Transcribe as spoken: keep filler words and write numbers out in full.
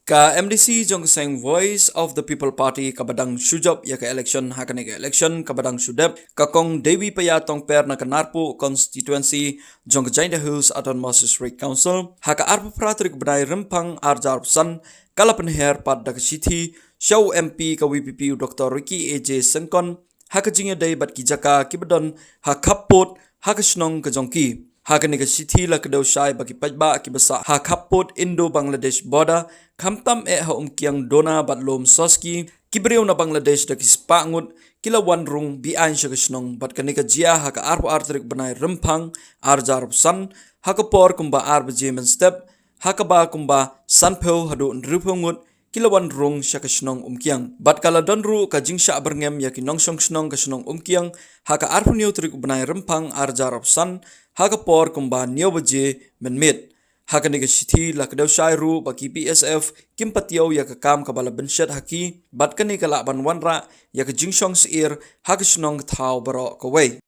Ka M D C jong ka seng Voice of the People Party kaba dang shu jop ïa ka election ha kane ka election kaba dang shu dep, ka Kong Dewi Paya Tongper na ka Narpuh constituency jong ka Jaintia Hills Autonomous District Council, ha ka arphew phra tarik bnai Rymphang arhajar arphew san, ka la pynher pat da ka shithi sha u M P ka V P P u Doctor Ricky A J Syngkon, ha ka jingïadei bad ki jaka kiba don ha khappud ha ka shnong ka jong ki. Ha kane ka shithi la kdew shai ba ki paidbah kiba sah ha khappud Indo-Bangladesh border, khamtam eh ha Umkiang Dona bad Lum Soski, ki briew na Bangladesh da ki spah ngut ki la wan rung be-aiñ sha ka shnong, bad kane ka jia ha ka arphew ar tarik bnai Rymphang arhajar arphew san, ha ka por kumba ar baje mynstep, ha kaba kumba sanphew haduh hynriewphew ngut ki la wan rung sha ka shnong Umkiang. Bad ka la don ruh ka jingshah byrngem ïa ki nongshong shnong ka shnong Umkiang ha ka arphew hynñiew tarik bnai Rymphang arhajar arphew san, ha ka por kumba hynñiew baje mynmiet. Ha kane ka shithi la kdew shai ruh ba ki B S F kim patiaw ïa ka kam kaba la bynshet ha ki, bad kane ka lah ban wanrah ïa ka jingshong syier ha ka shnong ka thaw baroh kawei.